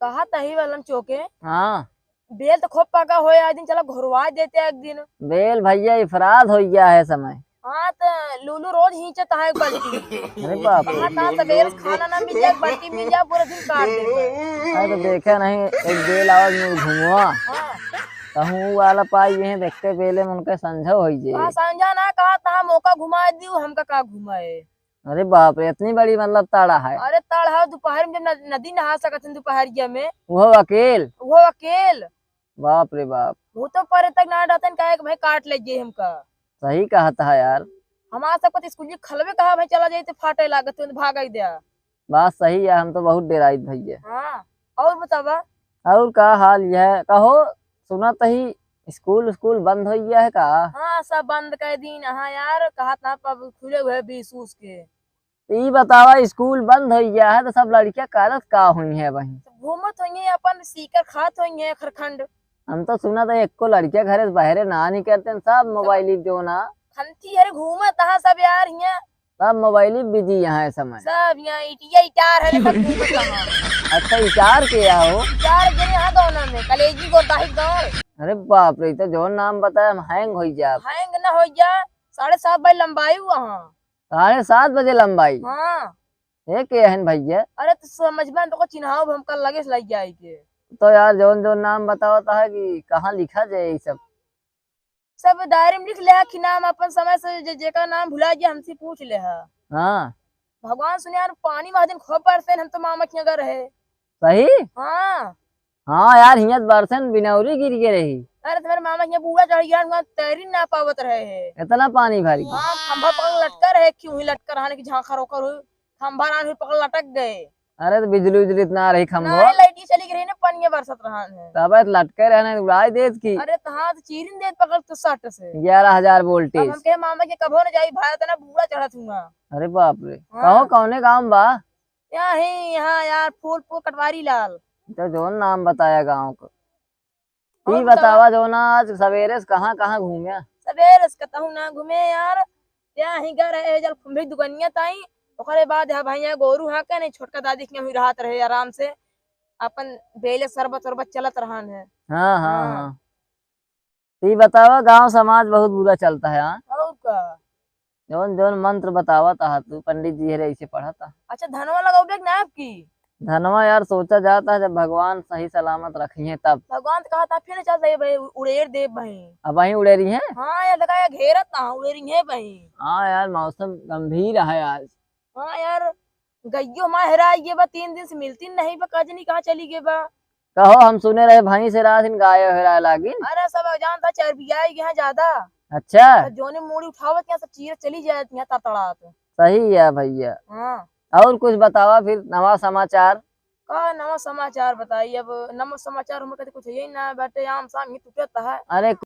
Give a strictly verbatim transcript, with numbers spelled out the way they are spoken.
कहा तही वालन चोके। हाँ। बेल तो खूब पका होए, आज दिन चला घोरवा देते एक दिन। बेल भैया इफराद हो गया है समय। हाँ, तो लूलू रोज हींचत है एक बाल्टी। अरे बाप रे। कहा था सवेरे से खाना ना मिल जाए, एक बाल्टी मिल जाए, पूरा दिन काट देते। अरे तो देखे नहीं, एक बेल आवाज में घुमुआ। हाँ। कहूँ ऊ वाला पाई है, देख के बेले में उनके संझा होई जे। हाँ, संझा ना कहा, तहाँ मौका घुमा दियो, हमका का घुमाए। अरे बाप रे, इतनी बड़ी मतलब ताड़ा है। अरे ताड़ा है, दोपहर में जब न-, नदी नहा सकत हन दोपहरिया में। वो अकेल? वो अकेल। बाप रे बाप। वो तो परे तक ना डरतन, काहे कि भाई काट ले जे हमका। सही कहत है यार। हमार सबका तो स्कूल के खलबे कहा भाई चला जाई तो फाटे लागत, तुरंत भाग आई दे। बात सही है, हम तो बहुत डेराइत भैया। हाँ, और बतावा? और का हाल यह कहो, सुनत ही स्कूल, स्कूल बंद हो गया है का? हाँ, सब बंद कर दीन। हाँ यार, कहा था पब खुले हुए बीस उस के। तो ई बतावा, स्कूल बंद हो गया है तो सब लड़कियां करत का हुई है वहीं? सब घूमत हुई है, अपन सीकर खात हुई है खरखंड। हम तो सुनत है एको लड़कियां घरे से बाहरे ना निकलते हैं, सब मोबाइल ही जो ना। खंती हरे घूमत हाँ सब यार हियां। सब मोबाइल ही बिजी यहाँ है समय। सब यहाँ इटिया इटार है, सब घूमत हाँ। अच्छा, इटार के या हो? इटार के यहाँ दोनों में, कलेजी गोदाही गाँव। अरे बाप रे, ई तो जौन नाम बताया हम हैंग हो जाब। हैंग ना हो जा, साढ़े सात बजे लंबाई हुआ हाँ। साढ़े सात बजे लंबाई? हाँ। ये के हन भैया? अरे तो समझ में तो चिन्हाओ, हम कल लगे से लग जाए के। तो यार जौन जौन नाम बतावत है कि कहाँ लिखा जाए ये सब? सब डायरी में लिख ले हा कि नाम अपन समय से जे, जेका नाम भुला गया हमसे पूछ ले हा। हाँ। भगवान सुने यार, पानी वह दिन खूब बरसे, हम तो मामा के यहाँ रहे। सही? हाँ। हाँ यार, हियाँ बरसे न बिनौरी गिर के रही। अरे तुम्हारे मामा के यहाँ बूढ़ा चढ़ गया, वहाँ तैरी ना पावत रहे है। इतना पानी भर गया? हाँ, खंभा पकड़ लटका रहे, क्यों ही लटका रहा कि झांखर होकर हो, खंभा रान हुई पकड़ लटक गए। अरे तो बिजली उजली इतना रही खंभो? ना, लाइट ही चली गई रही ना, पानी में बरसत रहा है। तब तो लटके रहने उड़ाई देत की। अरे तो हाँ, तो चीरिन देत पकड़ तो सट से। ग्यारह हजार अब वोल्टेज। हम कहे मामा के कभो न जाई भाई, इतना बूढ़ा चढ़त हुआ। अरे बाप रे। हाँ। कहो कौने गाँव बा? यहाँ ही, यहाँ यार, फूलपुर कटवारी लाल। तो जौन नाम बताया गाँव को। और ई बतावा। बतावा जौन आज सवेरे से कहाँ कहाँ घूमे? सवेरे से कतहूँ ना घूमे यार, यहाँ ही घर है जल खंभे दुकनिया ताई, ओकरे बाद है भैया गोरू हाँ के नहीं, छोटका दादी के यहाँ हुई रहत रहे आराम से, अपन बेले शरबत उरबत चलत रहन है। हाँ, हाँ, हाँ। हाँ। तो ई बतावा, गाँव समाज बहुत बुरा चलता है, हाँ? और का? जौन जौन मंत्र बतावत हा तू, पंडित जी हरे ऐसे पढ़त हा। अच्छा, धनवा लगाओगे कि ना आपकी? धनवा यार सोचा जाता है, जब भगवान सही सलामत रखिए तब। भगवान तो कहा था, फिर चल रहे भाई, उ-, उड़ेर देव भाई। अब वहीं उड़ेरी हैं? हाँ यार, लगा यार, घेरत ना, उड़ेरी हैं भाई। हाँ यार, मौसम गंभीर है आज। हाँ यार, गइयो हमार हेराई गे बा, तीन दिन से मिलती नहीं बा, का जनी कहाँ चली गे बा। कहो, हम सुने रहे भैंस हेरा दिन गाय हेराए लागिन। अरे सब जान था, चर्बियाई गए हैं ज्यादा। अच्छा। तो जोने मूड़ी उठावत यहाँ सब चीर चली जाए यहाँ तड़तड़ात। सही है भैया। हाँ। और कुछ बतावा फिर नवा समाचार। का नवा समाचार बताई, अब नवा समाचार हमरे कते कुछ यही ना बाटे, आम साम ही टूटत है। अरे